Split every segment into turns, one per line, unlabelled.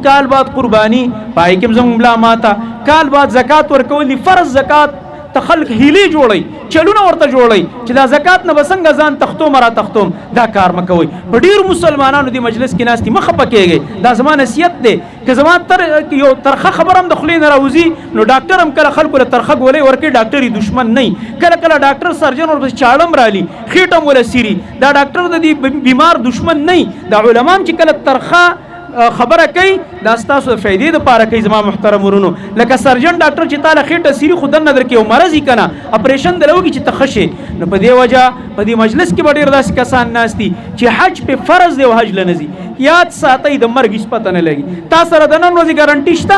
کال بعد قرباني پای کې زموږ ملا ماته، کال بعد زکات ورکول دي، فرض زکات ته خلک هیلې جوړي، چلونه ورته جوړي چې دا زکات نه بسنګ ځان تختوم را تختوم. دا کار مکوئ. په ډیر مسلمانانو دی مجلس کې ناستي مخه پکېږي. دا زما نصیحت دی که زما تر یو ترخه خبر هم د خولې نه راوځي، نو ډاکټر هم کله خلکو له ترخه ګولۍ ورکوي، ډاکټر یې دښمن نه. کله کله ډاکټر سرجن ورپسې چاړم رالي، خېټه هم وله سیري، دا ډاکټر د دې بیمار دښمن نه. دا علما هم چې کله ترخه خبره کوي، دا ستاسو د فایدې دپاره کوي. زما محترم ورونو، لکه سرجن ډاکټر چې تا له خېټه سیري، خو دننه درکې یو مرض یې که نه، اپریشن دله وکړي چې ته ښه شې. نو په دې وجه په دې مجلس کې به ډېر داسې کسان ناست دي چې حج پې فرض دی او حج له نه ځي. یاد ساتئ، د مرګ هېڅ پته نه لګي. تا سره د نن ورځې ګارنټي شته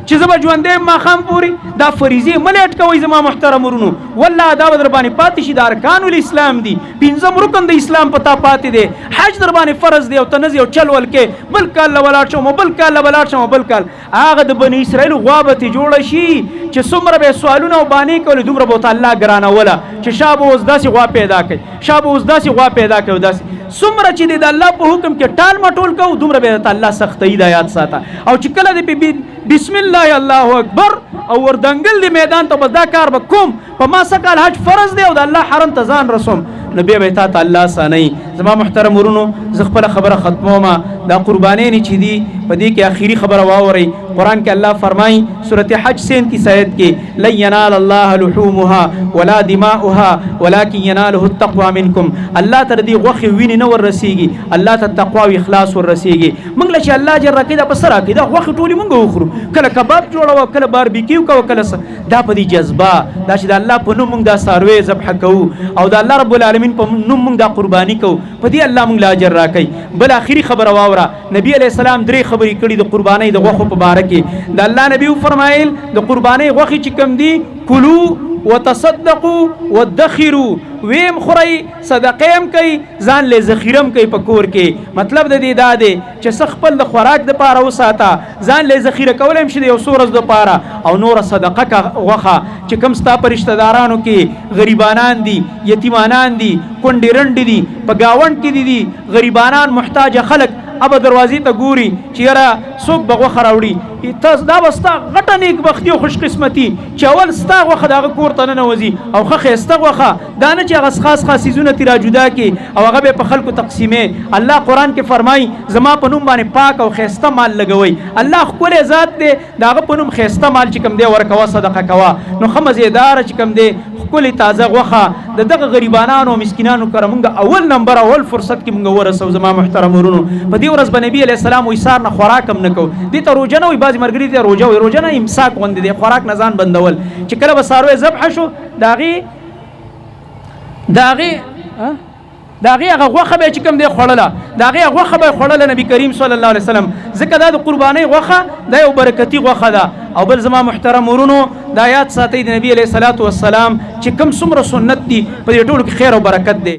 چې زه به ژوندی یم ماښام پورې؟ دا فریضې مه لیټ کوئ زما محترم ورونو، والله دا به در باندې پاتې شي. دا ارکان الاسلام دي، پنځم رکن د اسلام په تا پاتې دی. حج در باندې فرض دی او ته نه ځې او چل ول کې بل کال له ولاړ شم، بل کال له ولاړ شم، بل کال. هغه د بني اسرائیل غوا به ترې جوړه شي چې څومره به یې سوالونه او بانې کولې، دومره به ورته الله ګرانوله چې شا به اوس داسې غوا پیدا کوي، شا به اوس داسې غوا پیدا کوي. داسې څومره چې د الله په حکم کې ټال مټول کوو، دومره به درته الله سختوي. دا یاد ساته. او چې کله دې بسم الله الله اکبر او وردنګل دی میدان ته، بس دا کار به کوم، په ما سکال حج فرض دی او د الله حرم ته ځان رسوم، نو بیا به تا ته الله اسانوي. زما محترم ورونو، زه خپله خبره ختموم. دا قربانۍ چې دي، په دې کې اخیری خبره واورئ. قرآن کې الله فرمایي، سورة حج 37 آیت کې، لن ینال الله لحومها ولا دماؤها ولكن يناله التقوى منكم. الله تر دې غوښې وینې نه ورسیږي، الله ته تقوا او اخلاص ورسیږي. موږ له چې الله اجر راکړي، دا په څه راکړي؟ دا غوښې ټولې موږ وخورو، کله کباب جوړوه، کله باربیکیو کوه، کله څه. دا په دې جذبه دا چې د الله په نوم موږ دا څاروی ذبح کوو او د الله رب العالمین په نوم موږ دا قرباني کوو، په دې الله موږ له اجر راکوي. بل اخري خبره واوره. نبی علیه السلام درې خبرې کړي د قربانۍ د غوښو په باره کې. د الله نبی وفرمایل، د قربانۍ غوښې چې کوم دي، کلو وتصدقوا وادخروا، ویم خورئ، صدقې هم کوي، ځان له ذخیره هم کوي په کور کې. مطلب د دې دا دی چې څه خپل د خوراک دپاره وساته، ځان له ذخیره کولی هم شي د یو څو ورځو دپاره، او نوره صدقه که غوښه چې کوم ستا په رشته دارانو کې غریبانان دي، یتیمانان دي، کونډې رنډې دي، په ګاونډ کې دي غریبانان محتاج خلک، ابه دروازې ته ګوري چې یاره څوک به غوښه راوړي. دا به ستا غټه نیکبختي او خوشقسمتي چې اول ستا غوښه د هغه کور ته ننوځي، او ښه ښایسته غوښه، دا نه چې هغه خاص خاص څیزونه ترې راجدا کړي او هغه به په خلکو تقسیمې. الله قرآن کې فرمایي، زما په نوم باندې پاک او ښایسته مال لګوئ. الله ښکلی ذات دی، د هغه په نوم ښایسته مال چې کوم دی ورکوه، صدقه کوه. نو ښه مزیداره چې کوم دی ښکلې تازه غوښه د دغه غریبانانو او مسکینانو کره مونږ اول نمبر اول فرصت کې مونږ ورسو. زما محترم ورونو، په دې ورځ به نبی علیه السلام وایي سهار نه خوراک هم نه کوو. دې ته روژه نه وایي، بعضې ملګري دې ته روژه وایي، روژه نه، امساک غوندې دی، خوراک نه ځان بندول. چې کله به څاروی ذبح شو، د هغې د هغې د هغې هغه غوښه به یې چې کوم دی خوړله، د هغې غوښه به یې خوړله نبی کریم صلی الله علیه وسلم، ځکه دا د قربانۍ غوښه دا یو برکتي غوښه ده. او بل زما محترم ورونو، دا یاد ساتئ، د نبی علیه الصلاة والسلام چې کوم څومره سنت دي، په دې ټولو کې خیر او برکت دی.